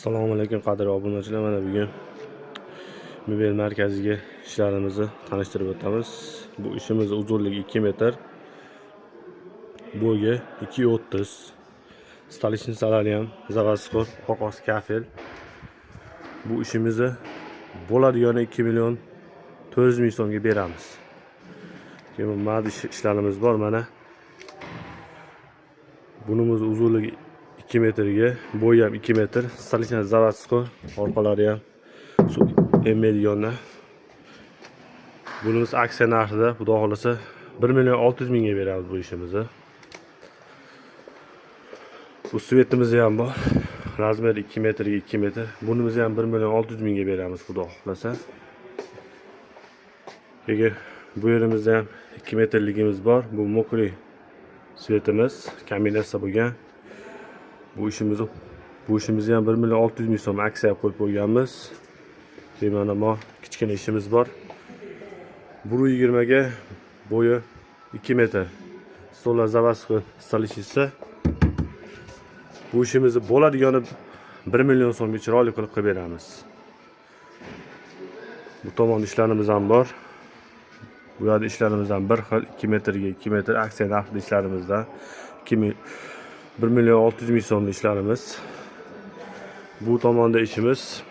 Assalomu alaykum, qadrli obunachilar. Mana bugun mebel markaziga ishlarimizni tanishtirib o'tamiz. Bu ishimiz uzunligi 2 metr, bo'yi 2,30. Столешница lari ham заводской, orqasi kafel. Bu ishimizni bo'ladigani 2 million 400 ming so'mga beramiz. Keyin mana ishlarimiz bor mana. Bunimiz uzunligi 2 metrga, bo'yi ham 2 metr. Столешница заводской, orqalari ham suv emmaydiganlar. Bunimiz aksiya narxida, xudo xohlasa, 1 million 600 mingga beramiz bu ishimizni. Bu свет imiz ham bor. Размер i 2 metrga 2 metr. Bunimizni ham 1 million 600 mingga beramiz, xudo xohlasa. Keyin bu yerimizda ham 2 metrligimiz bor. Bu мокрый свет imiz, kombinatsiya bo'lgan. Bu ishimizni ham 1 million 600 ming so'm aksiya qo'yib qo'yganmiz. Keyin mana bu kichkina ishimiz bor. 1,20 ga, bo'yi 2 metr. Stollar заводской, столешница. Bu ishimizni bo'ladigani 1 million so'mga chiroyli qilib qilib beramiz. Bu tomonda ishlarimiz ham bor. Bu yerda ishlarimiz ham bir xil, 2 metrga 2 metr, aksiya narxida ishlarimizda 2 1 million 600 ming so'mlik ishlarimiz. Bu tomonda ishimiz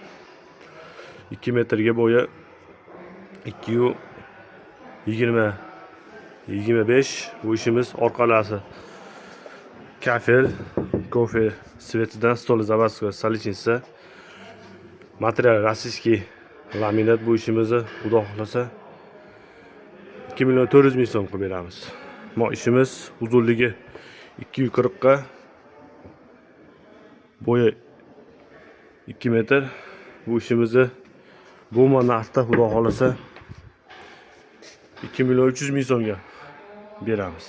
2 metrga, bo'yi 2 20 25. Bu ishimiz orqalasi kafel, kofe цвет idan, stol заводской, столешница, material российский laminat. Bu ishimizni, xudo xohlasa, 2 million 400 ming so'm qilib beramiz. Mo ishimiz uzunligi 240 ga, bo'yi 2 metr. Bu ishimizni bu narxda, xudo xohlasa, 2 million 300 ming so'mga beramiz.